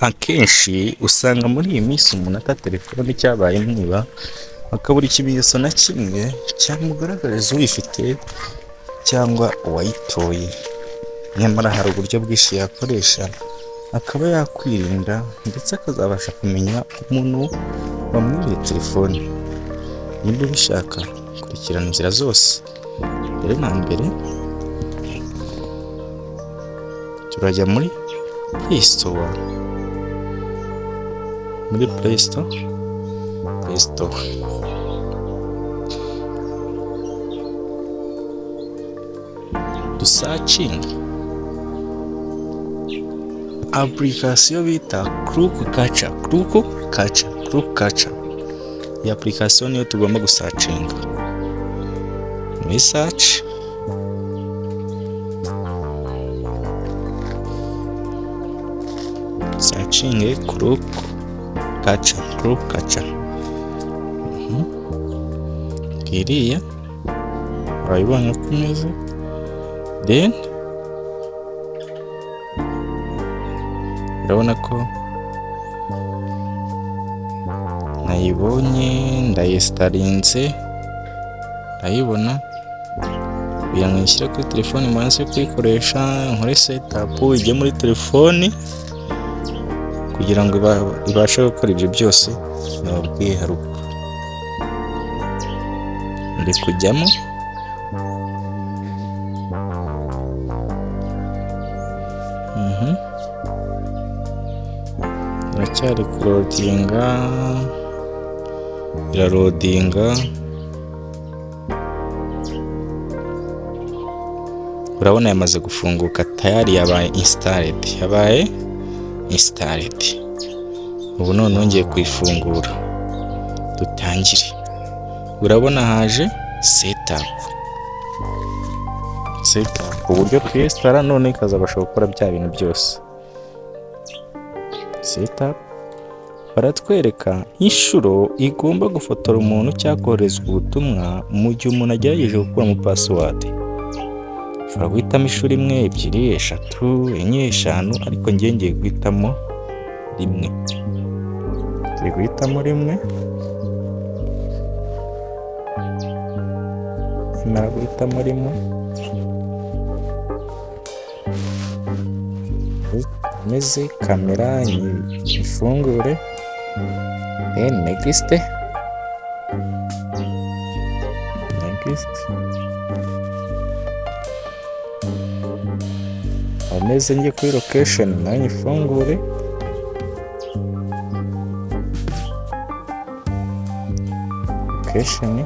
Akenshi usanga muri iyi minsi umuntu ata telefone cyabaye imwiba, akabura ikimenyetso na kimwe cyamugaragariza uyifite cyangwa uwayitoye. Nyamara hari uburyo bwinshi yakoresha akaba yakwirinda ndetse akazabasha kumenya umuntu wamwibiye telefone. Nimba ubishaka kurikirana inzira zose. Mbere na mbere turajya muri Play Store, muri Play Store, Play Store dusearchinge application bita Crook Catcher, Crook Catcher, Crook Catcher. Iyi application niyo tugomba gusearchinga muri search. Searchinge Crook Catcher, Crook Catcher. Iriya urayibonye uko imeze, then urabona ko nayibonye, ndayinstallinze, ndayibona. Kugira ngo nyishyire kuri telefoni mbanze kuyikoresha, nkore setup ijye muri telefoni kugira ngo ibashe gukora ibyo byose nababwiye haruguru. Ndi kujyamo, iracyari kuloadinga, iraloadinga. Urabona yamaze gufunguka tayari, yabaye installed, yabaye installed. Ubu noneho ngiye kuyifungura dutangire. Urabona haje setup, setup uburyo tuyinstalla none ikazabasha gukora bya bintu byose. Setup baratwereka inshuro igomba gufotora umuntu cyangwa koherezwa ubutumwa mu gihe umuntu agerageje gukuramo password. Ushobora guhitamo inshuro imwe, ebyiri, eshatu, enye, eshanu, ariko njye ngiye guhitamo rimwe. Ngiye guhitamo rimwe, nimara guhitamo rimwe nkomeze kamera nyifungure, then next, next, nkomeze njye kuri location nayo nyifungure, location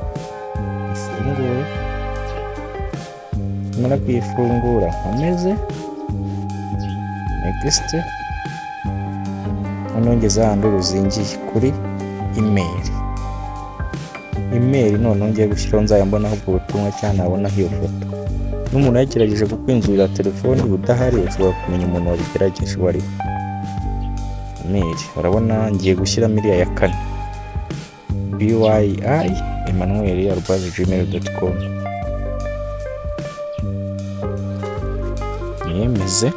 ifungure, nimara kuyifungura nkomeze next, noneho ngeze hahandi ruzingiye kuri email. Email noneho ngiye gushyiraho nzajya mbonaho ubwo butumwa cyangwa nabonaho iyo foto. N'umuntu yagerageje kukwinjirira telefoni udahari, ushobora kumenya umuntu wabigerageje uwo ari we. Email urabona ngiye gushyiramo iriya ya kane, byi Emmanuel@gmail.com, niyemeze.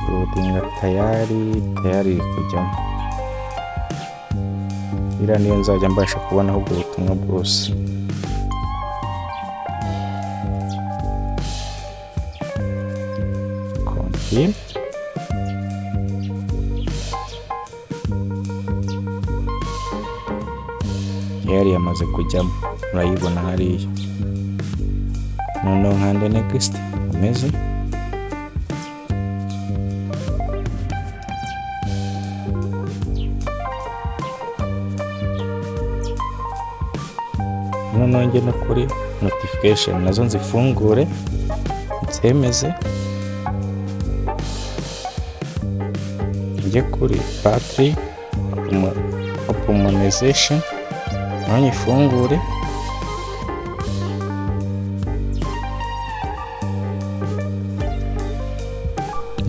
Loadinga tayari, tayari iri kujyamo. Iriya niyo nzajya mbasha kubonaho ubwo butumwa bwose. Confirm. Tayari yamaze kujyamo, urayibona hariya. Noneho nkande next, nkomeze. Noneho njye no kuri notification nazo nzifungure, nzemeze. Njye kuri battery optimization nayo nyifungure.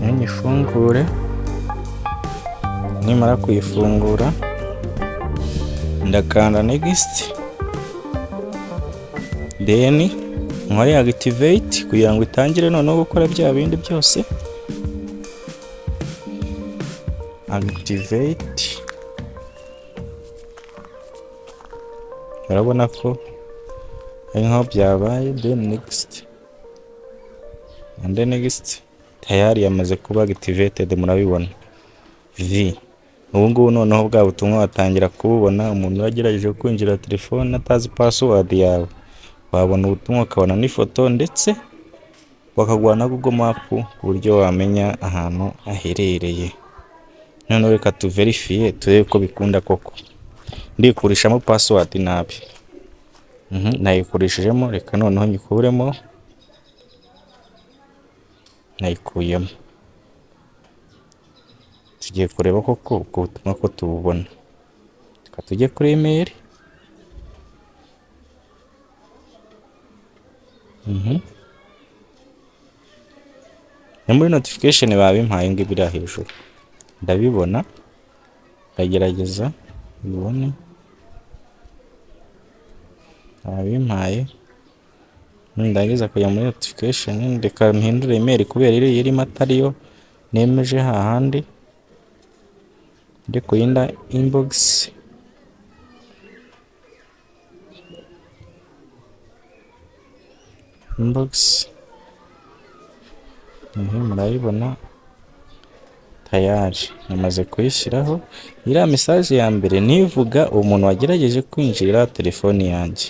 Nayo nyifungure, nimara kuyifungura ndakanda next, then Nkore activate kugira ngo itangire noneho gukora bya bindi byose. Activate, urabona ko ari nkaho byabaye. Then next and then next, tayari yamaze kuba activated, murabibona. V ubu ngubu noneho bwa butumwa watangira kububona. Umuntu wagerageje kwinjira telefone atazi password yawe, wabona ubutumwa, ukabona n'ifoto, ndetse bakaguha na Google Map ku buryo wamenya ahantu aherereye. Noneho reka tuverifiye turebe ko bikunda koko. Ndikurishamo password nabi, nayikurishijemo, reka noneho nyikuremo. Nayikuyemo, tugiye kureba koko ubwo butumwa ko tububona. Reka tujye kuri email. Ni muri notification babimpaye ngo ibiri hejuru, ndabibona, ndagerageza bibone babimpaye. Ndangiza kujya muri notification, reka mpindure email kubera iriya irimo atariyo nemeje hahandi. Njye ku yindi inbox. Inbox murayibona, tayari namaze kuyishyiraho. Iriya message ya mbere nivuga umuntu wagerageje kwinjirira telefoni yanjye.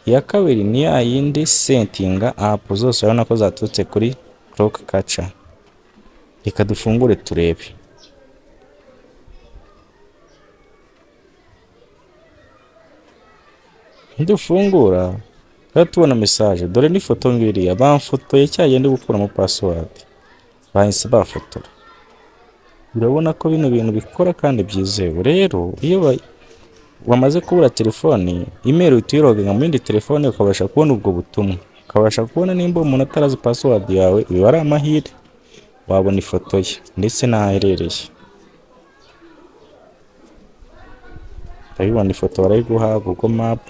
Iya kabiri ni ya yindi setting up, zose urabona ko zaturutse kuri CrookCatcher. Reka dufungure turebe. Nidufungura turaba tubona message. Dore n'ifoto ngiriya bamfotoye cya ndi gukuramo password, bahise bafotora. Urabona ko bino bintu bikora kandi byizewe. Rero iyo wamaze kubura telefoni, email uhita uyiloginga mu yindi telefone, ukabasha kubona ubwo butumwa, ukabasha kubona nimba umuntu atarazi password yawe, biba ari amahire, wabona ifoto ye ndetse n'aho aherereye. Urabibona, ifoto barayiguha, Google Map.